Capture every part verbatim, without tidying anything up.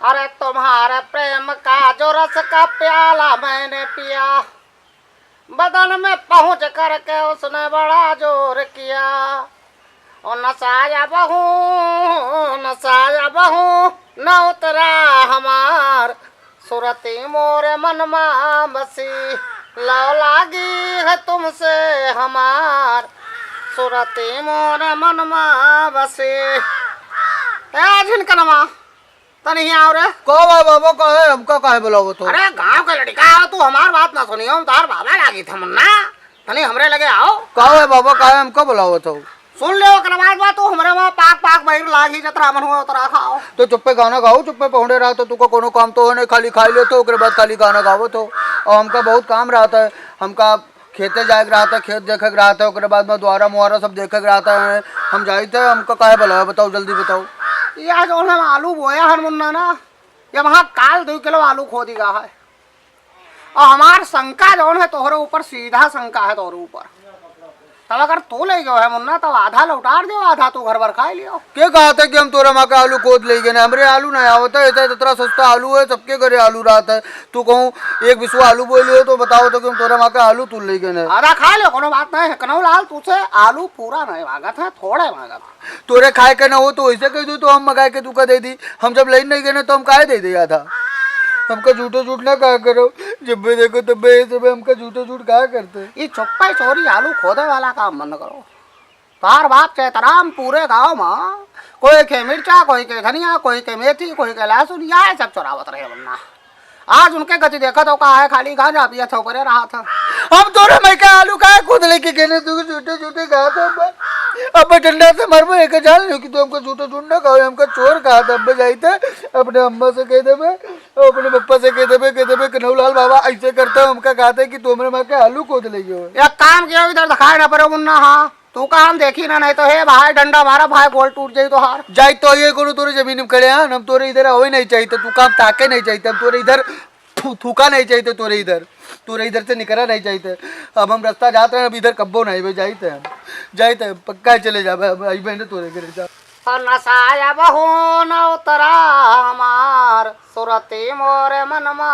अरे तुम्हारे प्रेम का जो रस का प्याला मैंने पिया, बदन में पहुँच करके उसने बड़ा जोर किया। ओ नशा अब हूँ, नशा अब हूँ, न उतरा हमार, सुरती मोरे मन मा बसी, लौ लागी है तुमसे हमार, सुरती मोरे मन मा बसी। ए झिनकनवा, तनी हियाँ आओ रे। का बा बाबा, काहे हमका काहे बुलावत हो? अरे गाँव के लड़का हो तू, हमार बात ना सुनियो, हम तोहार बाबा लागी था मुन्ना, तनी हमरे लगे आओ। का बा बाबा, काहे हमका बुलावत हो? सुन ले ओकरे बाद बा तू हमरे वहाँ पाक पाक बहिर लागी, जतरा मन हुआ उतरा खाओ। तो चुप्पे गाना गाओ, चुप्पे पहुंडे रहा तो तुका कोनो काम तो हो नहीं, खाली खाई लेत हो, ओकरे बाद खाली गाना गावत हो। और हमका बहुत काम रहत है, हमका खेते जाए के रहत है, खेत देखे के रहत है, ओकरे बाद में द्वारा मुहारा सब देखे के रहत है। हम जाइत है, हमका काहे बुलाया, बताओ, जल्दी बताओ। ये आज जौन हम आलू बोया हन मुन्ना ना, ये वहाँ काल दो किलो आलू खोदी गा है। और हमार शंका जौन है तोहरे ऊपर, सीधा शंका है तोहरे ऊपर। तब अगर तू ले गयो है मुन्ना, तब आधा लौटार दियो, आधा तू घर भर खाए लियो। के कहत है कि हम तोरे माँ के आलू खोद ले गए? हमरे आलू नहीं आवत है, इतना, इतना सस्ता आलू है, सबके घरे आलू रहत है। तू कहूँ एक बिस्वा आलू बोए लियो तो बताओ तो कि हम तोरे माँ के आलू तू ले गए हैं। आधा खा लियो, कोनो बात नहीं है। कनऊ लाल, तुझसे आलू पूरा नहीं मांगत है, थोड़े मांगत है। तोरे खाए के ना हो तो वैसे कह दो, तो हम मंगाए के तुका दे दी। हम जब लेन नहीं गए ना तो हम काहे दे दे आधा? हमका झूठो झूठ ना कहा करो, जब भी देखो तब भी ये सब हमका झूठो झूठ कहा करते। ये चुप्पा चोरी आलू खोदे वाला काम बंद करो। तार बाप चैतराम पूरे गांव में कोई के मिर्चा, कोई के धनिया, कोई के मेथी, कोई के लहसुन, या सब चोरावत रहे मुन्ना। आज उनके गति देखत हो का है, खाली गांजा पियत हो, परे रहा था। हम तोरे माई के आलू काहे खुद लेके गए, तू झूठे झूठे कहा था। अब, अब डंडा से मरबो, एक जान लो कि तू हमको झूठे झूठ ना कहो, हमको चोर कहा था। अब जाइत है अपने अम्मा से कह देबे, अपने पप्पा से कह देबे, कह देबे कन्हौलाल बाबा ऐसे करता है, हमका कहते कि तू हमरे माँ के आलू खोद ले गयो। एक काम कियो, इधर दिखाए ना पड़ो मुन्ना, हाँ। तू का हम देखी ना, नहीं तो हे भाई डंडा मारा भाई, गोल टूट जाई तोहार। जाई तो ये कोनो तोरे जमीन में खड़े हैं, हम तोरे इधर आवे नहीं चाहिए, तू काम ताके नहीं चाहिए, हम तोरे इधर थू-, थूका नहीं चाहिए तोरे इधर, तोरे इधर से निकरा नहीं चाहिए। अब हम रास्ता जात रहे, अब इधर कब्बो नहीं बे, जाइत है हम, जाइत है, पक्का ही चले जाबे, अब आई बहने तोरे घर जा। और नशा अब हो न उतरा हमार, सुरती मोरे मन मा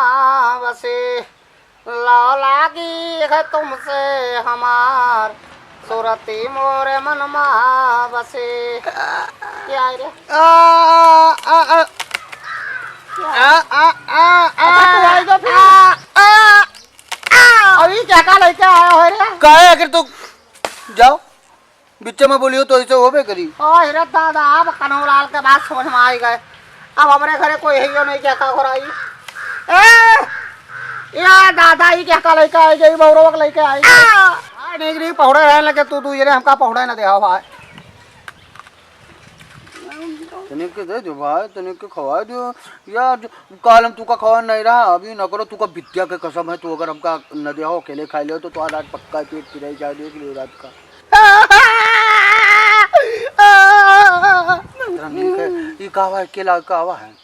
बसे। लौ लागी है तुमसे हमार, सुरती मोरे मन मा बसे। क्या है रे? आ, आ, आ, आ। क्या? आ, आ, आ, आ, अच्छा, तू आई गयो फिर? आ, आ, आ। अभी क्या का लेके आया है रे? काहे आखिर तू जाओ? बिच्चे में बोलियो तो ऐसे होबे करी। ओ, रे दादा, अब कन्हौलाल के बात समझ में आई गए। अब हमरे घरे कोई है यो नहीं, क्या का हो रहा है? ए, या दादा, ई क्या का लइका आई गई, बौरवा के लइका आई गई। आ, नहीं, नहीं, पहुड़े रहे लगे तू, तू ये रे, हमका पहुड़े ना दे, हाँ भाई। तनिक के दे दो भाई, तनिक के खवा दो। यार, जो काल हम तुका खवा नहीं रहा, अभी न करो, तुका विद्या के कसम है, तू अगर हमका न दे हो, अकेले खा ले हो, तो तुम्हारा आज पक्का पेट पिराई जाए, देख लियो रात का। तेरा नीक है, ई का आवा है, के ला-, का आवा है?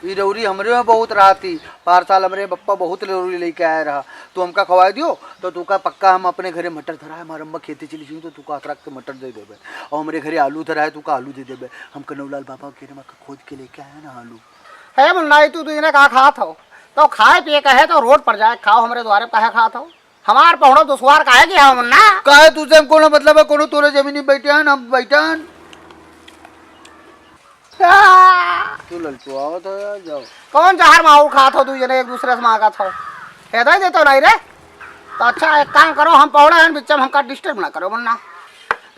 ई रौरी हमरे में बहुत रहती, पार साल हमरे बप्पा बहुत रौरी लेके आए रहा, तू हमका खवाए दियो, तो तुका पक्का हम अपने घरे मटर धरा है, हमारे अम्मा खेती चली गई, तो तुका अतरक के मटर दे देबे, और हमरे घरे आलू धरा है, तुका आलू दे देबे। हम कन्हौलाल बाबा के रे, मैं खोद के लेके आया ना आलू। हे मुन्ना, ई तू, तू इन्हें का खात हो? तो खाए पिए का है तो रोड पर जाए खाओ, हमरे द्वारे पर काहे खात हो? हमार पहुड़ो दुश्वार काहे के है मुन्ना? काहे तुझसे हमको ना मतलब है, कोनो तोरे जमीनी बैठे हैं, हम बैठे हैं। आ! तू ललचुआवत हो यार, जाओ। कौन जहर माहौल खात हो तू जने एक दूसरे से मांगत हो? हे दे दे तो नहीं रे। तो अच्छा एक काम करो, हम पहुड़े हैं, बिच्चम हमका disturb ना करो मुन्ना।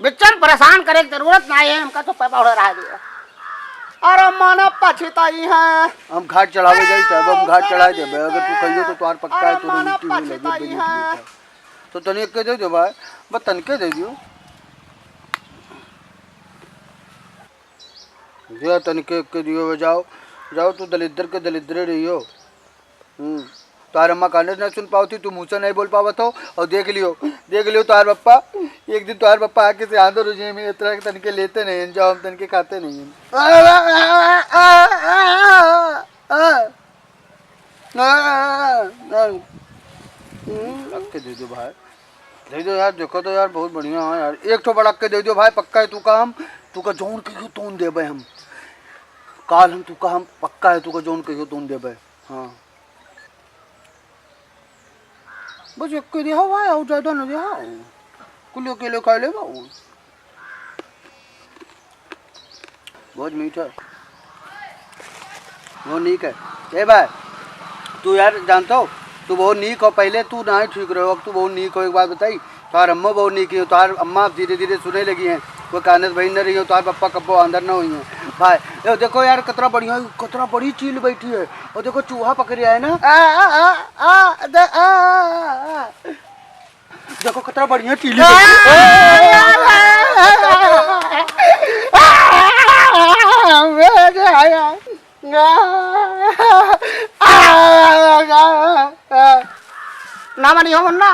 बिच्चम परेशान करे की जरूरत नहीं है, हमका चुप्पे पहुड़े रह दियो। अरे माना पछताई है। हम घाट चढ़ावे जाई, तब हम घाट चढ़ाई देबे। अगर तू कहियो तो तोहार पक्का है, अरे तोरे माना उल्टी होई लगे, पछताई बेइज्जती है। होता। तो तनी एक के दे दो भाई, बस तनके दे दियो। दिया तनके एक के दियो बे, जाओ, जाओ तू दलिद्र के दलिद्रे रहियो। हम्म, तोहार अम्मा काने ना सुन पावती, तू मुँह से नहीं बोल पावत हो। और देख लियो, देख लियो तोहार पप्पा, एक दिन तोहार पप्पा आके से आंदर हो जाए, मैं इतना तनके लेते नहीं हैं, जाओ हम तनके खाते नहीं हैं। हम्म, रख के दे दो भाई। दे दो यार, देखो तो यार, बहुत बढ़िया है यार। एक ठो बड़ा के दे दो भाई, पक्का है तू का हम, तू का जौन कहियो तौन देबे हम। काल हम तुका, हम पक्का है तुका जौन कहियो तौन देबे। हाँ। बस एक के देहा भाई, और ज्यादा न देहा। कुल अकेले खा लेबा। बहुत मीठा। बहुत नीक है। ए भाई, तू यार जानत हो, तू बहुत नीक हो, पहले तू ना ही ठीक रहो, अब तू बहुत नीक हो। एक बात बताई, तोहार अम्मा बहुत नीक हो, तोहार अम्मा अब धीरे धीरे सुने लगी हैं, वो कानत बहिन न रही हो, तोहार पप्पा कब्बो अंदर न हुई हैं। भाई, ए देखो यार, कितना बढ़िया, कितना बड़ी चील बैठी है, और देखो चूहा पकड़े है ना, आ, आ, आ, आ, द-, आ, आ, आ। देखो कितना बढ़िया चील बैठी है। ना मानी हो मुन्ना।